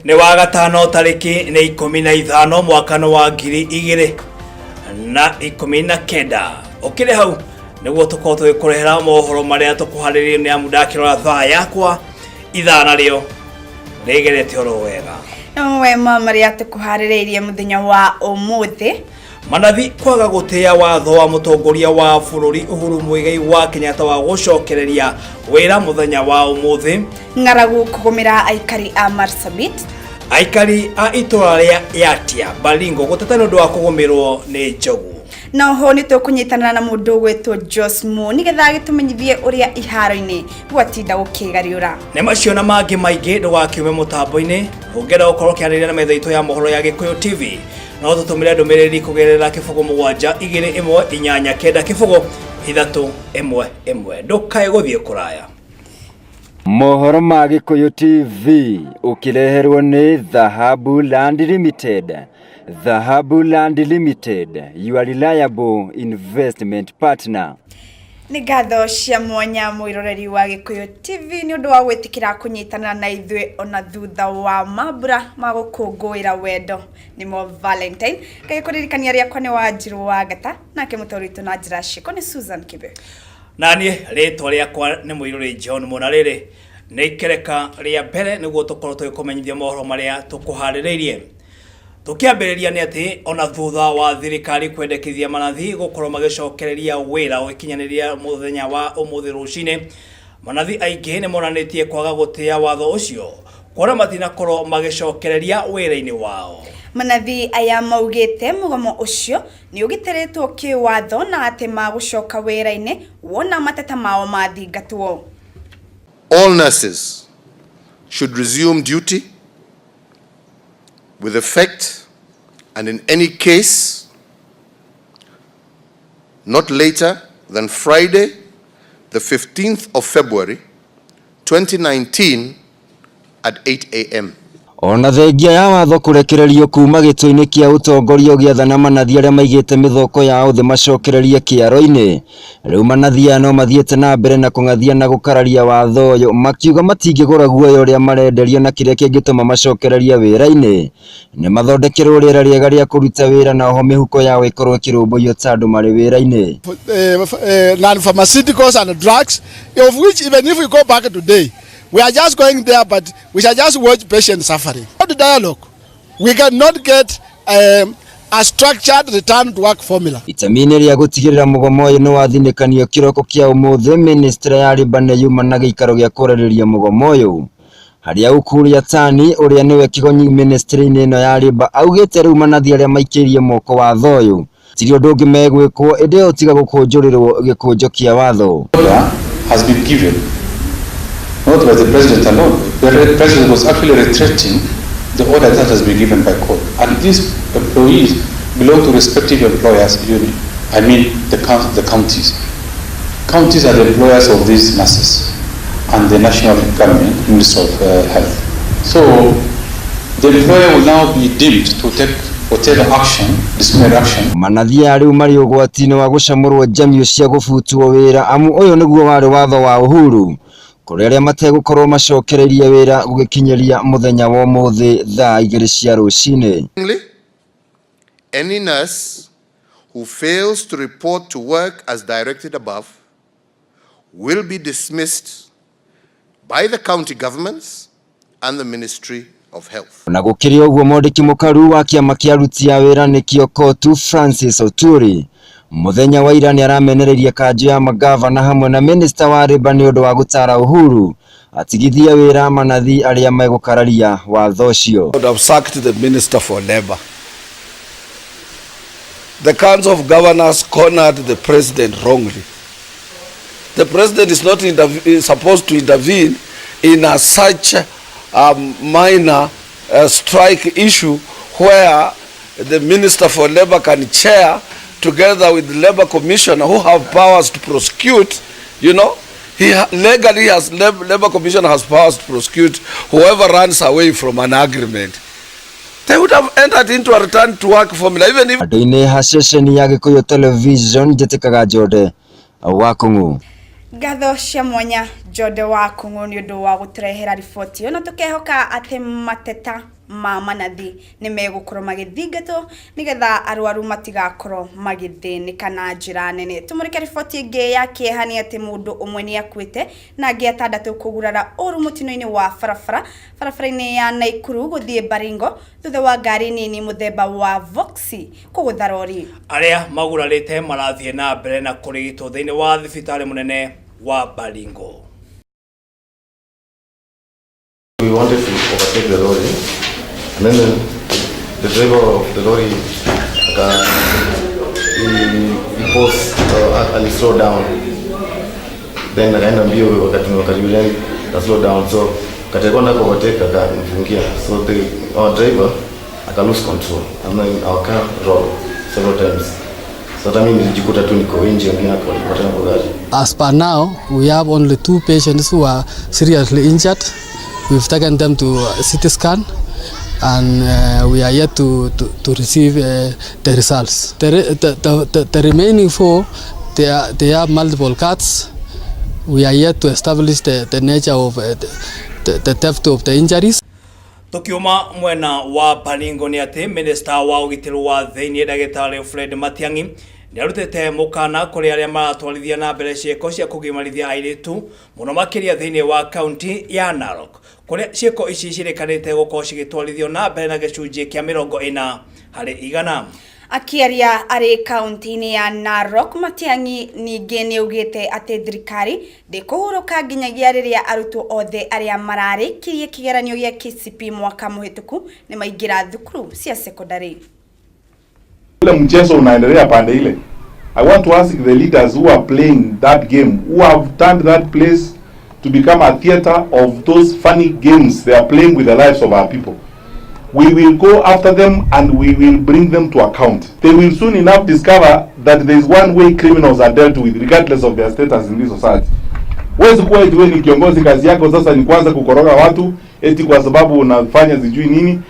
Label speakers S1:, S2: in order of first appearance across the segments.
S1: Nĩ wa gatano tarĩki nĩ 15 mwaka wa 2019. Ũkĩrĩ hau nĩguo tũkorwo tũgĩkũrehera mohoro marĩa tũkũharĩrĩirie, nĩ amu ndakĩrora thaa yakwa ithaa narĩo rĩgerete oro wega.
S2: Wema marĩa tũkũharĩrĩirie mũthenya wa ũmũthĩ.
S1: Manathi kwaga gũtĩa watho wa mũtongoria wa bũrũri Uhuru Muigai wa Kenyatta wa gũcokereria wĩra mũthenya wa ũmũthĩ.
S2: Ng'aragu kũgũmĩra aikari a Marsabit.
S1: Aikari a itũra rĩa Yatia, Baringo, gũteta nĩ ũndũ wa kũgũmĩrwo nĩ njogu.
S2: Na oho nĩ tũkũnyitanĩra na mũndũ ũgwĩtwo Josmo nĩgetha agĩtũmenyithie ũrĩa iharo-inĩ gwatinda gũkĩgariũra.
S1: Nĩ macio na mangĩ maingĩ, ndũgakiume mũtambo-inĩ. Ũngĩenda gũkorwo ũkĩaranĩria na metha itũ ya mohoro ya Gĩkũyũ TV, no tũtũmĩre ndũmĩrĩri kũgerera 072189 0 3 1 1. Ndũkae gũthiĩ kũraya.
S3: Mohoro ma Gĩkũyũ TV ũkĩreherwo nĩ Dhahabu Land Limited. Dhahabu Land Limited, your reliable investment partner.
S2: Nĩ ngatho cia mwanya, mwĩroreri wa Gĩkũyũ TV, nĩ ũndũ wa gwĩtĩkĩra kũnyitanĩra na ithuĩ ona thutha wa mambura ma gũkũngũĩra wendo, nĩmo Valentine. Ngagĩkũririkania rĩakwa nĩ Wanjirũ wa Ngata, nake mũtaũri witũ na njĩra ciĩko nĩ Susan Kibe.
S1: Na niĩ rĩtwa rĩakwa nĩ Mũirũrĩ John Mona. Rĩrĩ nĩ ikereka rĩa mbere nĩguo tũkorwo tũgĩkũmenyithia mohoro marĩa tũkũharĩrĩirie. Tũkĩambĩrĩria nĩ atĩ ona thutha wa thirikari kwendekithia manathi gũkorwo magĩcokereria wĩra ũgĩkinyanĩria mũthenya wa ũmũthĩ rũcinĩ, manathi aingĩ nĩ monanĩtie kwaga gũtĩa watho ũcio, kuona matinakorwo magĩcokereria wĩra-inĩ wao.
S2: Manathi aya maugĩte mũgomo ũcio nĩ ũgitĩrĩtwo kĩwatho na atĩ magũcoka wĩra-inĩ wona mateta mao mathingatwo.
S4: All nurses should resume duty with effect and in any case not later than Friday, the 15th of February, 2019 at 8 a.m.
S3: Ona thengia ya watho kũrekererio kuma gĩtũ-inĩ kĩa ũtongoria ũgĩathana manathi arĩa maigĩte mĩthoko yao thĩ macokererie kĩaro-inĩ, rĩu manathi aya no mathiĩte na mbere na kũng'athia na gũkararia watho ũyũ, makiuga matingĩgũra guoya ũrĩa marenderio, na kĩrĩa kĩngĩtũma macokererie wĩra-inĩ nĩ mathondekerwo rĩera rĩega rĩa kũruta wĩra, na oho mĩhuko yao ĩkorwo ĩkĩrũmbũiyo ta andũ marĩ wĩra-inĩ.
S5: Non-pharmaceuticals and drugs, of which even if we go back today, we are just going there, but we shall just watch patients suffering. Without the dialogue, we cannot get a structured return to work formula.
S3: Itemi-inĩ rĩa gũtigĩrĩra mũgomo ũyũ nĩ wathinĩkanio kĩroko kĩa ũmũthĩ, ministry ya Labour nĩ yuma na gĩikaro gĩa kwarĩrĩria mũgomo ũyũ, harĩa Ukur Yatani, ũrĩa nĩwe kĩgonyi ministry-inĩ ĩno ya Labour, augĩte rĩu manathi arĩa maikĩirie moko watho ũyũ tiri ũndũ ũngĩ megwĩkwo ĩndĩ ĩyo tiga gũkũnjũrĩrwo gĩkũnjo kĩa watho.
S6: Order has been given, not by the president alone. The president was actually retracting the order that has been given by court. And these employees belong to respective employers union. I mean the counties. Counties are the employers of these nurses and the national government, Ministry of Health. So the employer will now be deemed to take whatever action, disciplinary action.
S3: Manathi aya rĩu marĩ ũgwati-inĩ wa gũcamũrwo njamio cia gũbutwo wĩra, amu ũyũ nĩguo warĩ watho wa Uhuru kũrĩ arĩa mategũkorwo macokereirie wĩra gũgĩkinyĩria mũthenya wa ũmũthĩ thaa 2 cia rũcinĩ.
S4: Any nurse who fails to report to work as directed above will be dismissed by the county governments and the Ministry of Health.
S3: Na gũkĩrĩ ũguo, mwandĩki mũkaru wa kĩama kĩa aruti a wĩra, nĩkĩo COTU, Francis Oturi, mũthenya wa ira nĩ aramenereirie kanjũ ya magavana hamwe na minista wa Labour nĩ ũndũ wa gũtara Uhuru atigithie wĩra manathi arĩa megũkararia watho ũcio.
S5: Would have sacked the Minister for Labor. The Council of Governors cornered the president wrongly. The president is not is supposed to intervene in a such minor strike issue where the Minister for Labor can chair together with the Labor Commissioner, who have powers to prosecute. He legally has Labor Commissioner has powers to prosecute whoever runs away from an agreement. They would have entered into a return to work formula even if
S3: Andũ-inĩ ha ceceni ya Gĩkũyũ Television, njĩtĩkaga Njode wa Kũng'ũ.
S2: Ngatho cia mwanya, Njode wa Kũng'ũ, nĩ ũndũ wa gũtũrehera riboti ĩyo, na tũkehoka atĩ mateta Ma manathi nĩ megũkorwo magĩthingatwo nĩgetha arwaru matigakorwo magĩthĩnĩka na njĩra nene. Tũmũrĩke riboti ĩngĩ ya kĩeha nĩ atĩ mũndũ ũmwe nĩ akuĩte na angĩ atandatũ kũgurara ũru mũtino-inĩ wa barabara barabara-inĩ ya Naikuru gũthiĩ Baringo thutha wa ngari nini mũthemba wa Voxy kũgũtha rori.
S1: Arĩa magurarĩte marathiĩ na mbere na kũrigitwo thĩinĩ wa thibitarĩ mũnene wa Baringo.
S7: We wanted to overtake the lorry, and then the driver of the lorry he paused, ali slow down. Then akaenda mbio wakati wakati aka slow down, so wakati alikuwa anataka overtake akamfungia. So our driver aka lose control, and then our car rolled several times. So hata mimi nilijikuta tu niko nje, wengine walikuwa tena kwa gari.
S8: As per now, we have only two patients who are seriously injured. We've taken them to CT scan and we are yet to receive the results. The remaining four, they have multiple cuts. We are yet to establish the nature of the depth of the injuries.
S1: Tukiuma mwena wa Baringo nĩ atĩ minista wa ũgitĩri wa thĩinĩ ndagĩtarĩ Fred Matiang'i nĩ arutĩte mũkana kũrĩ arĩa maratwarithia na mbere ciĩko cia kũgimarithia airĩtu mũno makĩria thĩinĩ wa kaunti ya Narok kũrĩa ciĩko ici cirĩkanĩte gũkorwo cigĩtwarithio na mbere na gĩcunjĩ kĩa 40%.
S2: Akĩaria arĩ kaunti-inĩ ya Narok, Matiang'i ningĩ nĩ augĩte atĩ thirikari ndĩkũhurũka nginyagia rĩrĩa arutwo othe arĩa mararĩkirie kĩgeranio gĩa KCPE mwaka mũhĩtũku nĩ maingĩra thukuru cia sekondari.
S9: Ule mchezo unaendelea pande ile. I want to ask the leaders who are playing that game, who have turned that place to become a theater of those funny games they are playing with the lives of our people. We will go after them and we will bring them to account. They will soon enough discover that there is one way criminals are dealt with regardless of their status in this society. Huwezi kuwa eti wewe ni kiongozi, kazi yako sasa ni kwanza kukoroga watu eti kwa sababu unafanya sijui nini.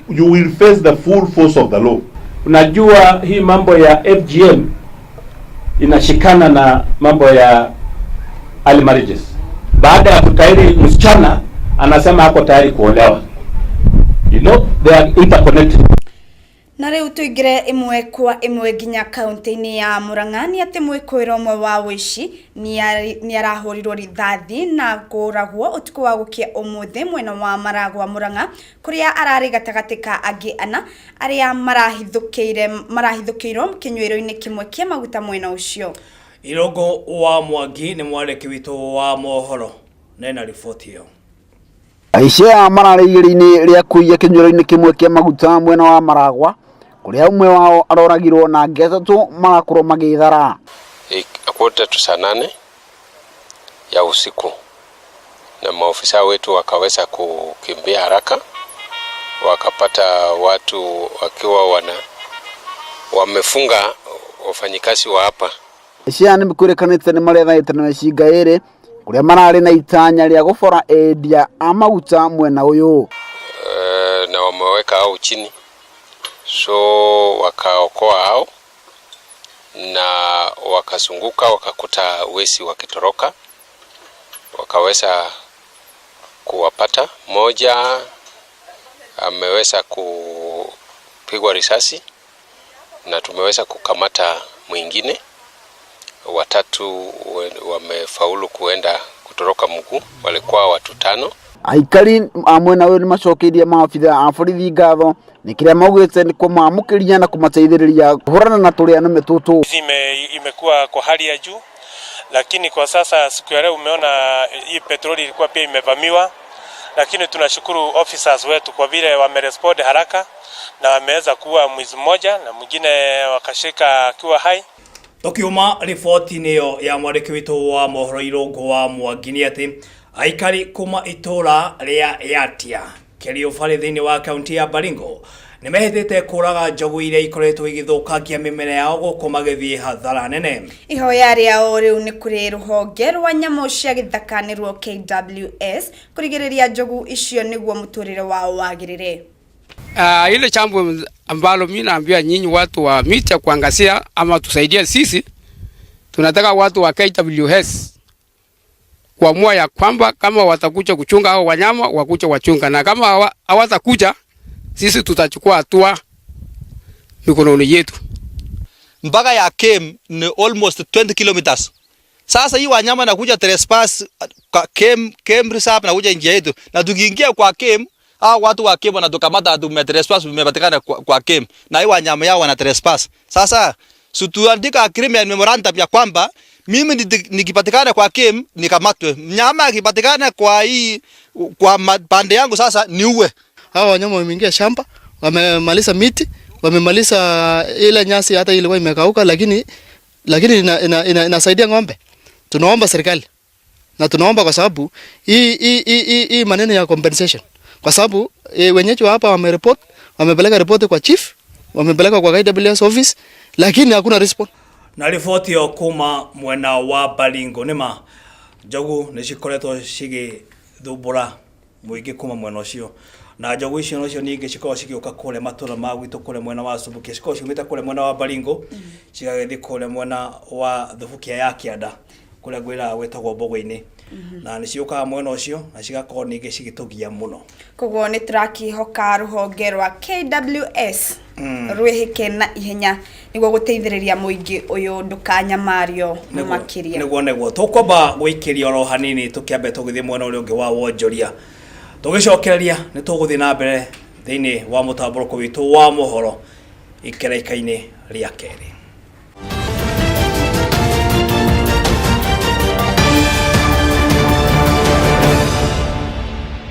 S9: You will face the full force of the law.
S10: Unajua hii mambo ya FGM inashikana na mambo ya early marriages. Baada ya kutahiri msichana anasema ako tayari kuolewa. They are interconnected.
S2: Na rĩu tũingĩre ĩmwe kwa ĩmwe nginya kaunti-inĩ ya Murang'a nĩ atĩ mwĩkũĩrwo ũmwe wa ũici nĩ arahũrirwo rithathi na kũragwo ũtukũ wa gũkĩa ũmũthĩ mwena wa Maragwa, Murang'a, kũrĩa ararĩ gatagatĩ ka angĩ ana arĩa marahithũkĩirwo kĩnyuĩro-inĩ kĩmwe kĩa maguta mwena ũcio.
S1: Irũngũ wa Mwangi nĩ mwandĩki witũ wa mohoro nena riboti ĩyo.
S11: Aici aya mararĩ igeria-inĩ rĩa kũiya kĩnyuĩro-inĩ kĩmwe kĩa maguta mwena wa Maragwa kũrĩa ũmwe wao aroragirwo na angĩ atatũ marakorwo magĩthara.
S12: Quarter to saa 8 ya usiku, na maofisa wetu wakaweza kukimbia haraka, wakapata watu wakiwa wamefunga wafanyikazi wa hapa.
S11: Aici aya nĩkwĩrĩkanĩte nĩ marethaĩte na mĩcinga ĩrĩ kũrĩa mararĩ na itanya rĩa gũbora endia a maguta mwena ũyũ.
S12: Na wameweka hao chini, so wakaokoa hao na wakazunguka wakakuta wezi wakitoroka, wakaweza kuwapata. Mmoja ameweza kupigwa risasi na tumeweza kukamata mwingine. Watatu wamefaulu kuenda kutoroka mguu, walikuwa watu tano.
S11: Aikari a mwena ũyũ nĩmacokeirie maabitha a borithi ngatho nĩ kĩrĩa maugĩte nĩ kũmamũkĩria na kũmateithĩrĩria kũhũrana na tũrĩa nĩme tũtũ.
S13: Imekuwa kwa hali ya juu, lakini kwa sasa siku ya leo umeona hii petroli ilikuwa pia imevamiwa, lakini tunashukuru officers wetu kwa vile wamerespond haraka na wameweza kuua mwizi mmoja na mwingine wakashika akiwa hai.
S1: Tukiuma riboti-inĩ ĩyo ya mwandĩki witũ wa mohoro Irũngũ wa Mwangi nĩ atĩ aikari kuma itũra rĩa Yatia Kerio Valley thĩinĩ wa kaunti ya Baringo nĩ mehĩtĩte kũraga njogu iria ikoretwo igĩthũkangia mĩmera yao gũkũ magĩthiĩ hathara nene.
S2: Ihoya rĩao rĩu nĩ kũrĩ rũhonge rwa nyamũ cia gĩthaka nĩruo KWS kũrigĩrĩria njogu icio nĩguo mũtũrĩre wao wagĩrĩre.
S14: Ile jambo ambalo mimi naambia nyinyi watu wa miti ya kuangazia ama tusaidie sisi, tunataka watu wa KWS kuamua ya kwamba kama watakuja kuchunga hao wanyama wakuja wachunga, na kama hawatakuja sisi tutachukua hatua mikononi yetu.
S15: Mpaka ya Kem ni almost 20 kilometers. Sasa hii wanyama nakuja trespass Kem, Kem Reserve nakuja njia yetu, na tukiingia kwa Kem hao watu wa Kem wanatukamata, tume trespass, tumepatikana kwa Kem na hii wanyama yao wana trespass. Sasa si tuandika agreement memorandum ya kwamba mimi nikipatikana kwa Kem nikamatwe, mnyama akipatikana kwa hii kwa pande yangu sasa niue.
S8: Hawa wanyama wameingia shamba, wamemaliza miti, wamemaliza ile nyasi hata ilikuwa imekauka, lakini inasaidia ng'ombe. Tunaomba serikali na tunaomba kwa sababu hii maneno ya compensation, kwa sababu wenyeji wa hapa wamereport, wamepeleka ripoti kwa chief, wamepeleka kwa KWS office, lakini hakuna response.
S1: Na riboti ĩyo kuma mwena wa Baringo nĩma njogu nĩ cikoretwo cigĩthumbũra mũingĩ kuma mwena ũcio, na njogu icio nocio ningĩ cikoragwo cigĩũka kũrĩa matũra ma gwitũ kũrĩa mwena wa Subukia, cikoragwo ciumĩte kũrĩa mwena wa Baringo cigagĩthiĩ kũrĩa mwena wa Thubukia ya kĩanda kũrĩa ngwĩraga gwĩtagwo Mbogo-inĩ, na nĩ ciũkaga mwena ũcio na cigakorwo ningĩ cigĩtũgia mũno.
S2: Koguo nĩ tũrakĩhoka rũhonge rwa KWS rwĩhĩke na ihenya nĩguo gũteithĩrĩria mũingĩ ũyũ ndũkanyamario makĩria.
S1: Nĩguo tũkwamba gũikĩria oro hanini tũkĩambe tũgĩthiĩ mwena ũrĩa ũngĩ wa wonjoria, tũgĩcokereria nĩ tũgũthiĩ na mbere thĩinĩ wa mũtambũrũko witũ wa mohoro ikereka-inĩ rĩa kerĩ.